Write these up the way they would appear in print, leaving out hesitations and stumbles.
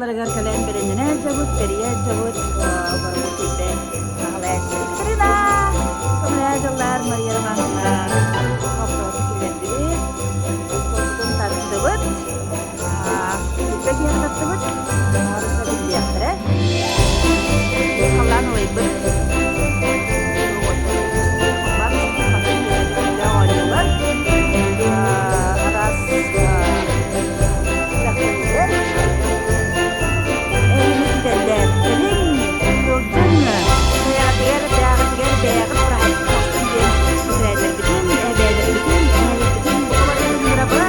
Барыгар кэлэн бэлэмнэнэ сылдьабыт, тэрийэ сылдьабыт, барыбыт кэлбэ аҕалааччы Катерина! Көмөлөһө дьыллар Мария Романовна остуолбутун киллэрдибит, остуолбутун тардыбыт, сүүрбэ киһи тартыбыт, оҥоруса биллиэхтэрэ. Халлаан улайбыт. Халлаан оонньуулар, араас күрэхтэһиилэр. Эһигини күүтэллэр. Кэлиҥ, сылдьыҥ, бэйэҕитигэр, бэйэҕитигэр бэйэҕит бырааһынньык оҥостуҥ диэн бэтэрээннэрбитин, эбээлэрбитин, эһэлэрбитин бука барытын ыҥырабыт.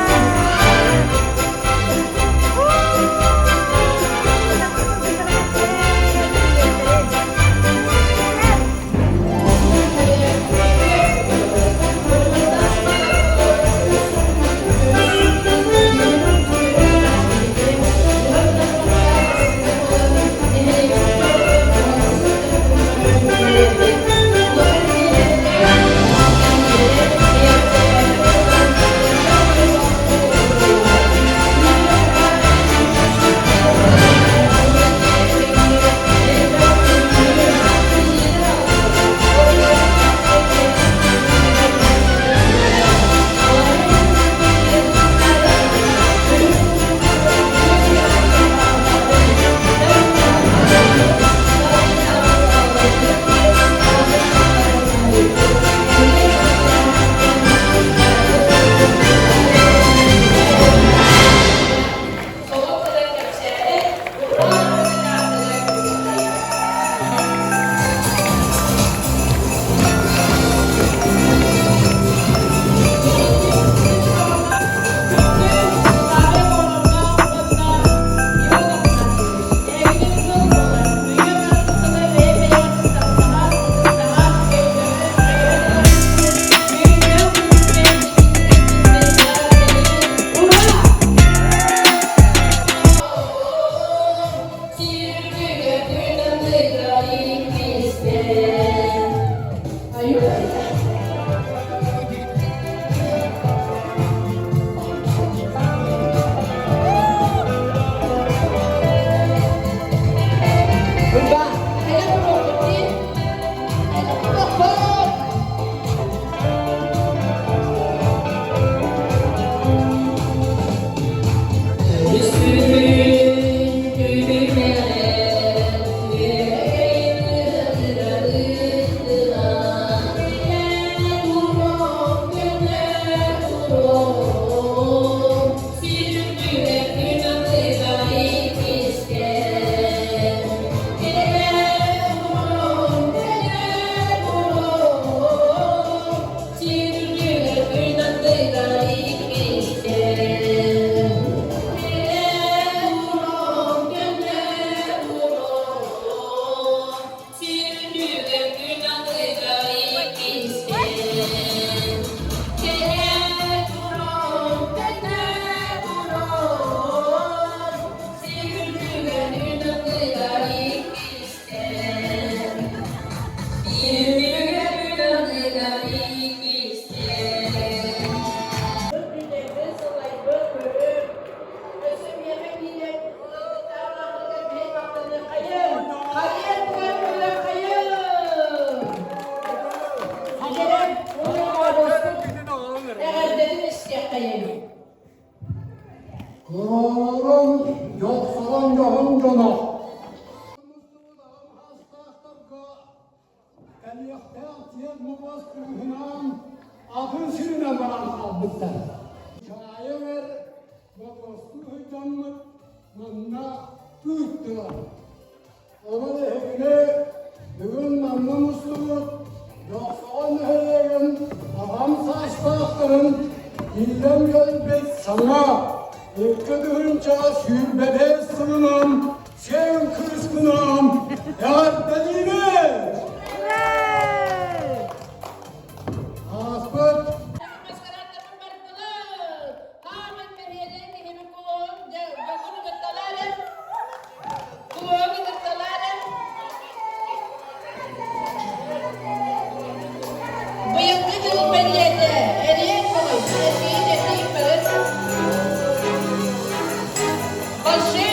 Короорон, дьохсорон дьоһун дьоно. Кэлиэхтээх Дед Мороз кыыһынаан атын сиринэн баран хаалбыттар. Чаайа эр боппуостуу сылдьаммыт манна ыыттылар. Онон эһигини бүгүн манна мустубут Дьохсоҕон нэһилиэгин аҕам саастаахтарын киирэн кэлбит саҥа 2025 сылынан сиэн кыыскынаан эҕэрдэлиибин! Ааспыт Быйылгы дьыл бэлиэтэ эриэн көҕүс, этии этии бары. Большие.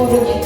уровне.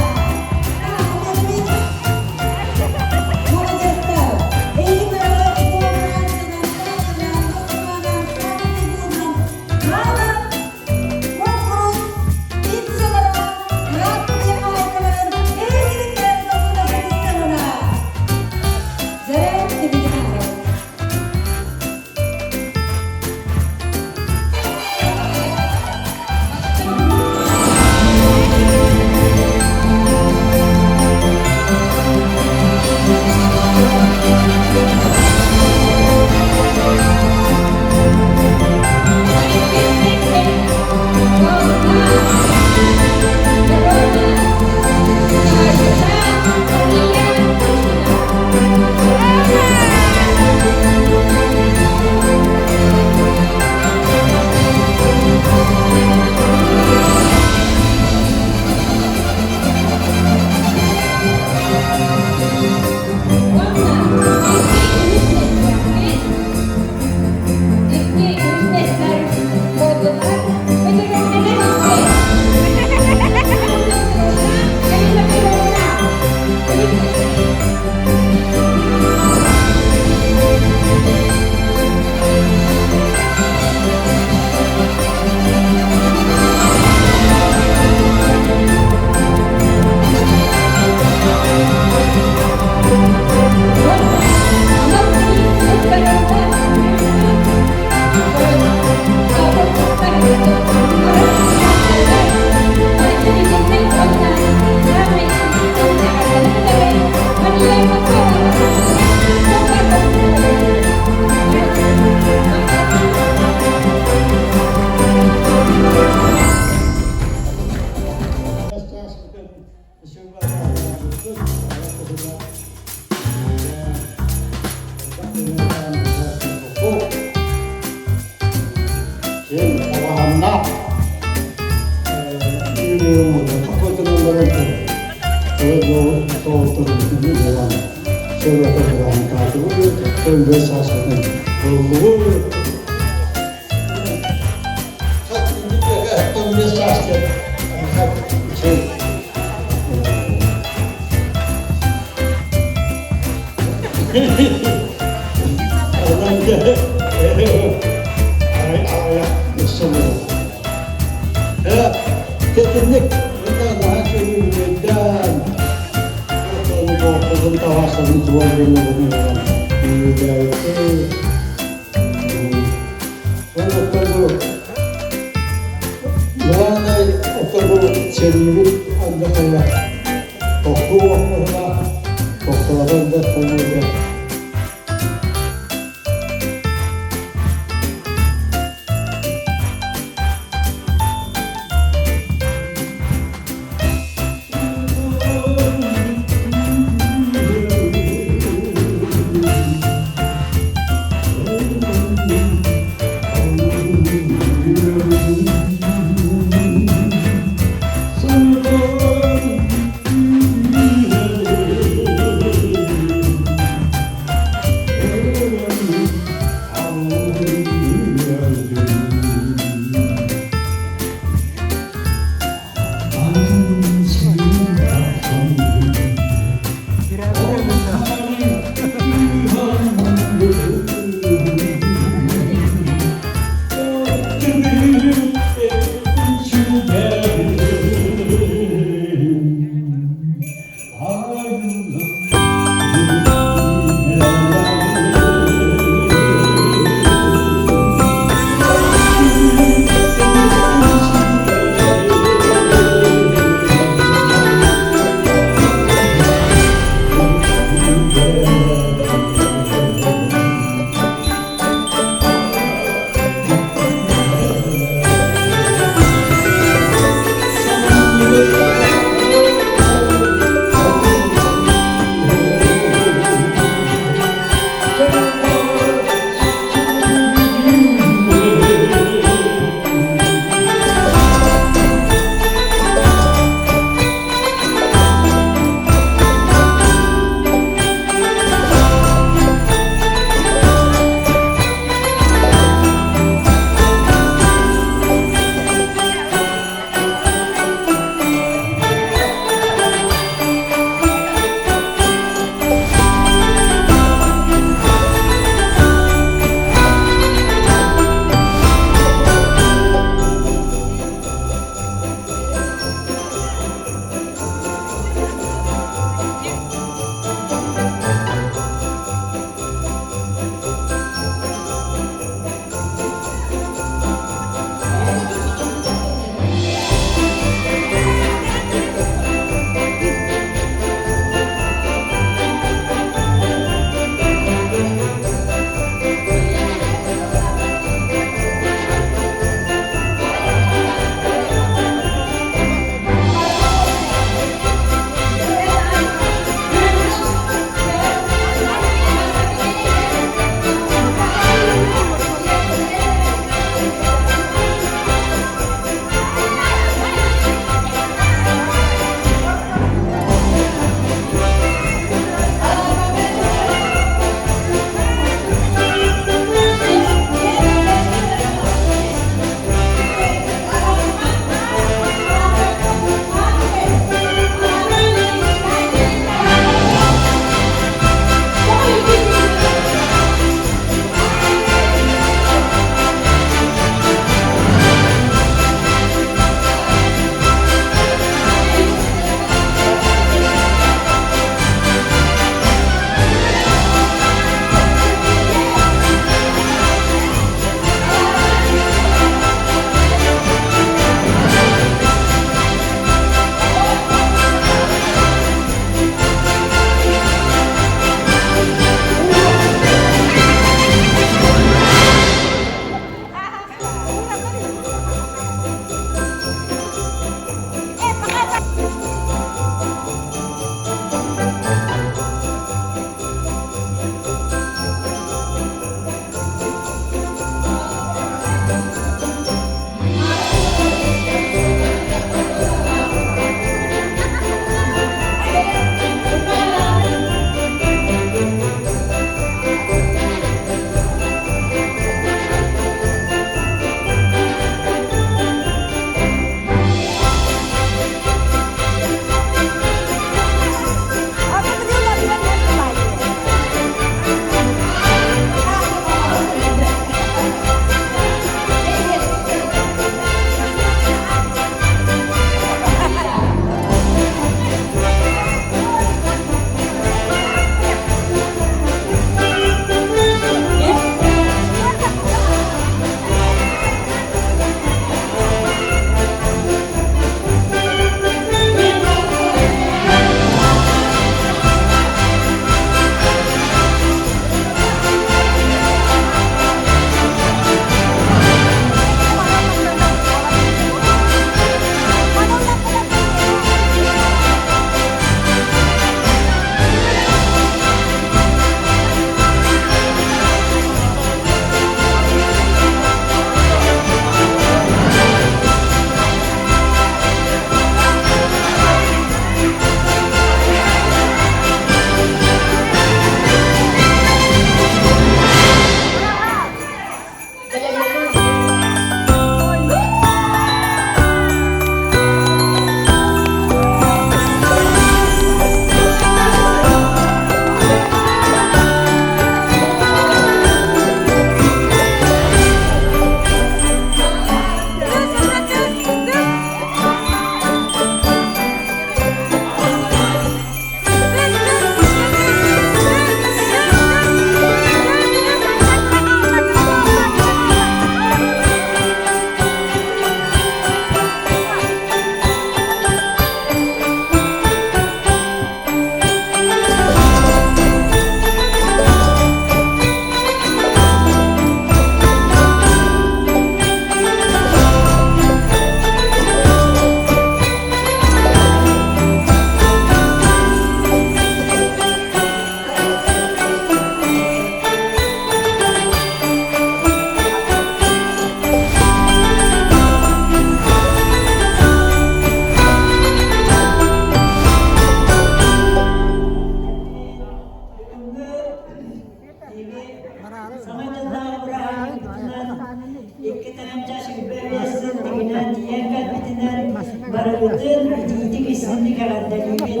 Барыгытын итиитик истинник эҕэрдэлиибин.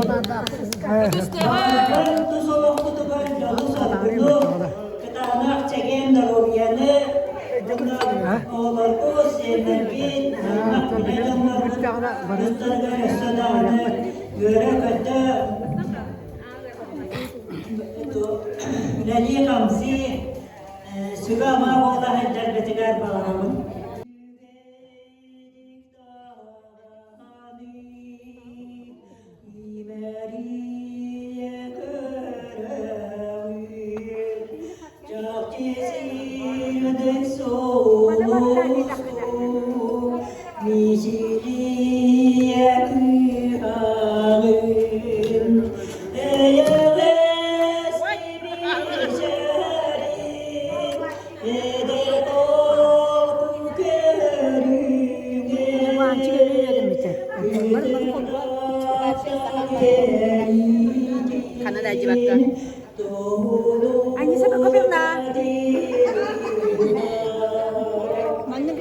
Баҕарбын тус олоххутугар дьолу-соргуну, кытаанах чэгиэн доруобуйаны уонна оҕолоргут, сиэннэргит, аймах билэ дьонноргут тустарыгар өссө даҕаны үөрэ-көтө үлэлии-хамсыы, сүбэ-ама буола сылдьаргытыгар баҕарабын. Ханна да дьыбакка. Анисия Прокопьевна. Маннык.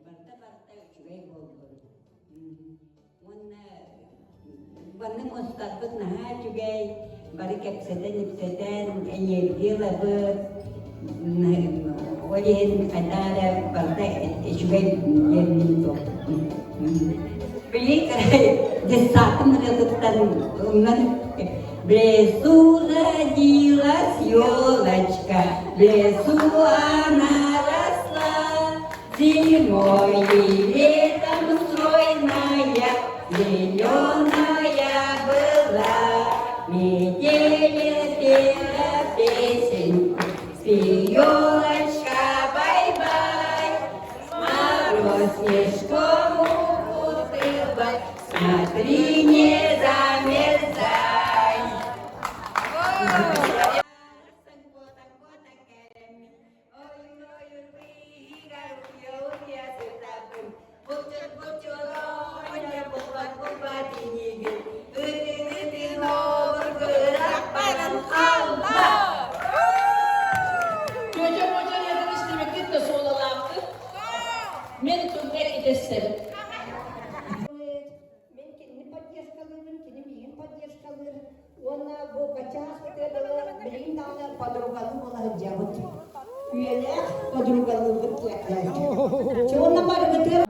Барыта-барыта үчүгэй буоллун. Уонна маннык мустарбыт наһаа үчүгэй, бары кэпсэтэн-ипсэтэн, энергия ылабыт. Ол иһин хайдах эрэ барыта үчүгэй диэн мин Били детсадтан ырыатыттан умнан В лесу родилась елочка, в лесу она росла, зимой и летом стройная, зеленая была. Метели пела песенку, спи, елочка, бай-бай, мороз снежком укутывай, смотри, не замерзай. Чүөчэ муоча диэн истибиккит да суолалаахтык. Мин турга итэстэбин. Мен кинини поддержкалыыбын, кини миигин поддержкалыыр. Уонна бу бачаас дылы билигин даҕаны подругалыы буола сылдьабыт. Үйэлээх подругалыыбыт диэххэ. Уонна барыбытыгар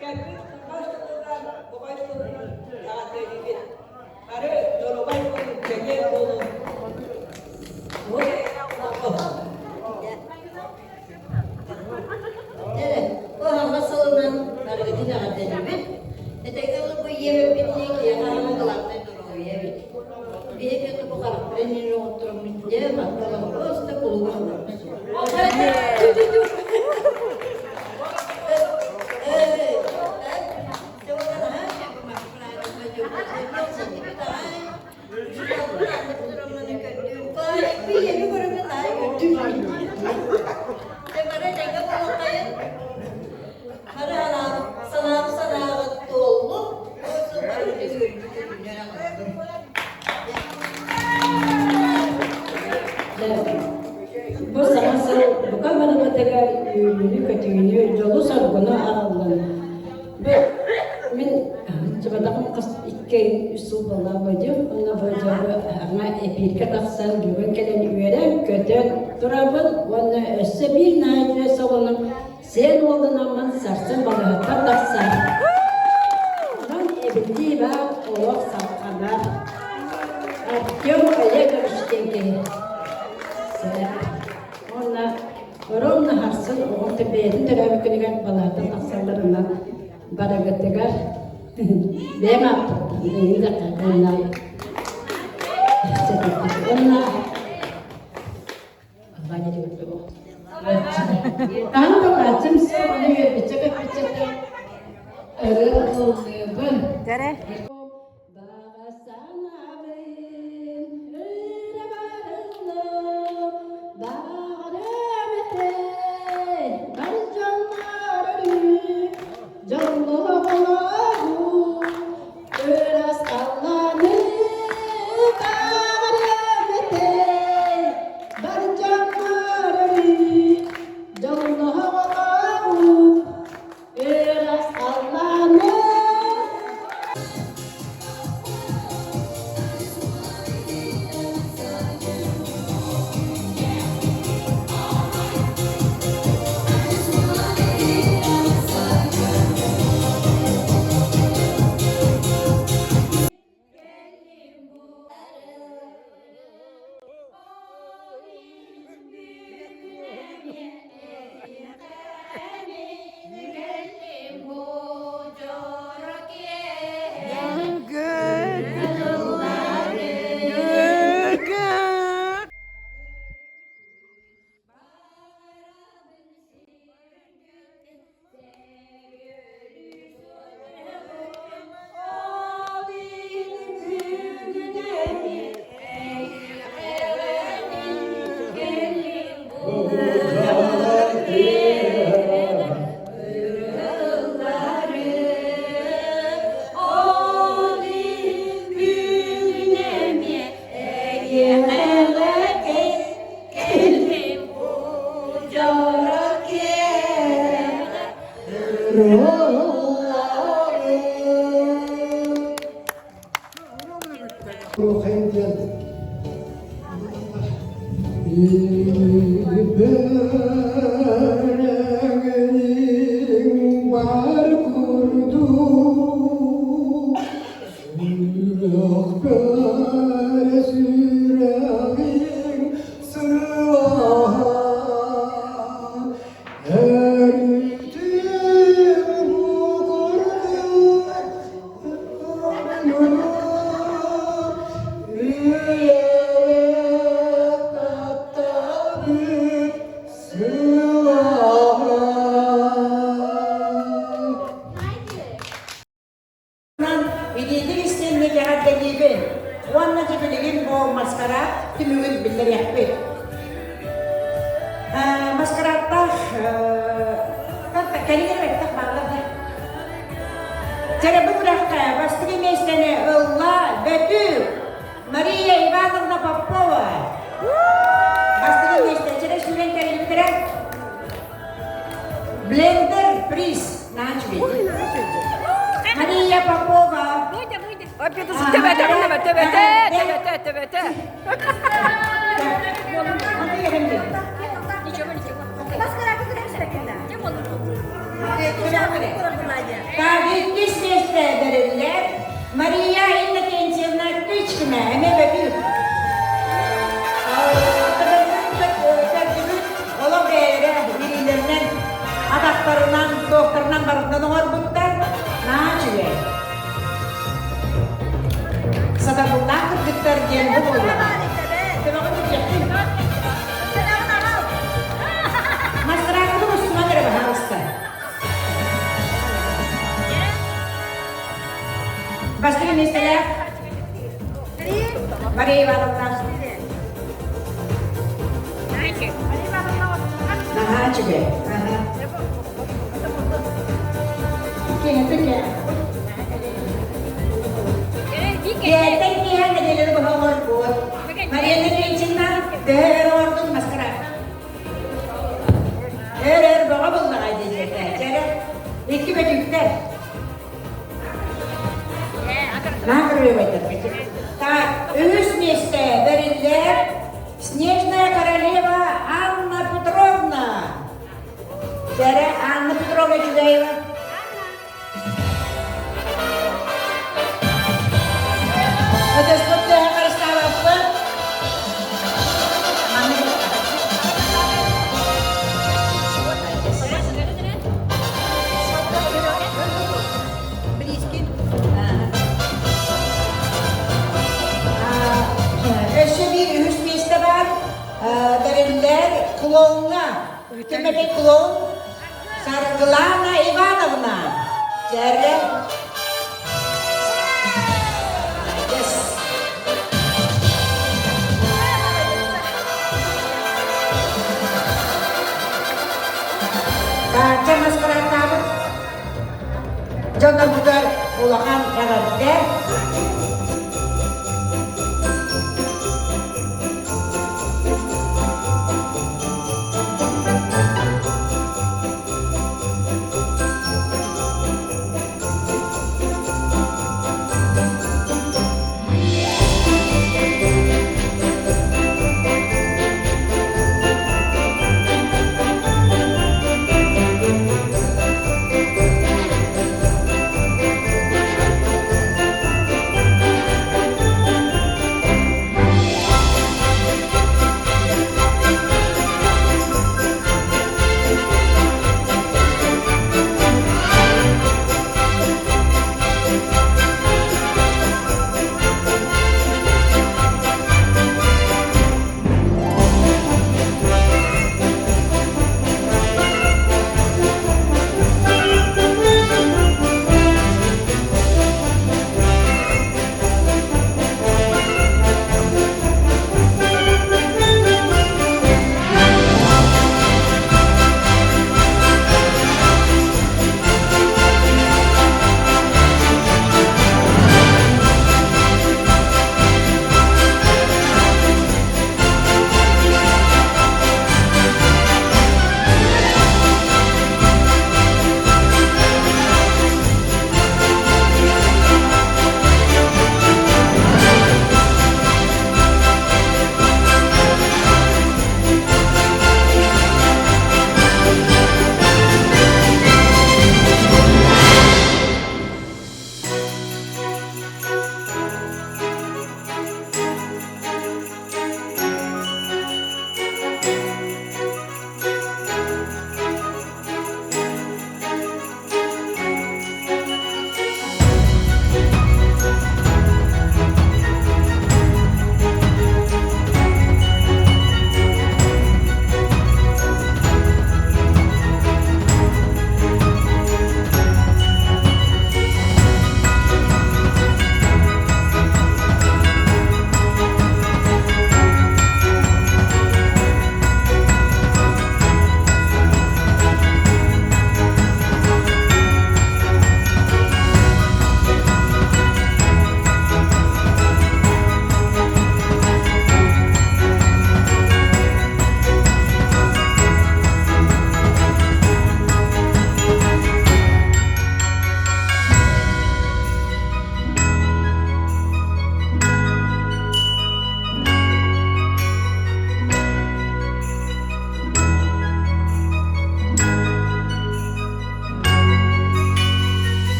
Кэлбит хас сылынан, буҕай сылынан эҕэрдэлиибит. Бары доруобай буолун, чэгиэн буолун. Бу сылынан барыгытын эҕэрдэлиибит. Этэҥҥэ бу ийэбиппитинэн киһиэхэ аһымал главнай доруобуйа эбит. Биһиги бу харахпын иһин оҕотторуммут дьэ мантан просто кулуга олорбут. Бу саҥа сыл бука барыбытыгар үөрүүнү-көтүүнү, дьолу-соргуну аҕаллын. Бу мин сылдьыбатаҕым хас икки үс сыл буолла бодьу уонна бодьугу аҥа эпииргэ тахсан бүгүн кэлэн үөрэн-көтөн турабын уонна өссө биир наһаа үтүө солонум сиэн уолунаммын сарсын балыһаттан тахсар. Онон эбиллии баар олох салҕанар. Артем Олегович диэн киһи. Уонна Ровно харсын оҕом бэйэтин төрөөбүт күнүгэр балаһаттан тахсалларынан барыгытыгар бэйэм ааппыттан уонна уонна Таһым бакааччым сыабаны үөрбүччэ көппүччэтэ ырыа ыллыыбын. Баҕа санаабын өрө барыллым, баҕарым этэ, бар дьоннор өрүү дьоллоох олоҕу ыраас халлааны баҕарым этэ, бар дьоннор өрүү дьоллоох олоҕу ыраас халлааны. Бар курдук сүрэхпэр сүрэҕиҥ сылааһа Өрүтүм курдук Үйэлээх тапталбыт сылааһа. Илиитин истиэнник эҕэрдэлиибин уонна дьэ билигин бу маскараат түмүгүн биллэриэхпит. Маскарааттаах кэлин эбэттэх бааллар да. Чэрэ бу күрэххэ бастакы миэстэни ылла Бөтүүк Мария Ивановна Попова. Бастакы миэстэ чэрэ сүүрэн кэлбиттэрэ. Блендер приз начали. Мария Попова. Төбөтө, төбөтө, төбөтө, төбөтө. Ничего, ничего. Так, иккис миэстэ бэриллэр Мария Иннокентьевна Кычкина, эмиэ бөтүүк. Көрдүгүт, олох бэйэлэрэ илиилэринэн, атахтарынан, туохтарынан барытынан оҥорбуттар. Наһаа үчүгэй. Сатабыллаах кыргыттар диэн бу буоллаҕа. Төбөҕүн бүтүөххүн. Мастараакытын устуман эрэ баһаалыста. Бастакы миэстэлээх Мария Ивановна. Наһаа үчүгэй. Киһитэ Киһитэ киһи нэдиэлэни быһа олорбут. Мария Никитична төһө өр оҥордун маскара? Өр-өр бөҕө буллаҕай диэтэ. Чэрэ, икки бөтүүктэр. Так, үһүс миэстэ бэриллэр Снежная королева Анна Петровна. Чэрэ, Анна Петровна Чугаева. Өтөспөт төһө харыстаабаппыт? Өссө биир үһүс миэстэ баар. Бэриллэр клоуҥҥа. Ким этэй клоун? Саргылана Ивановна. Дьэрэ. Yes. Таачча маскарааттаабыт дьоннорбутугар улахан эҕэрдэ.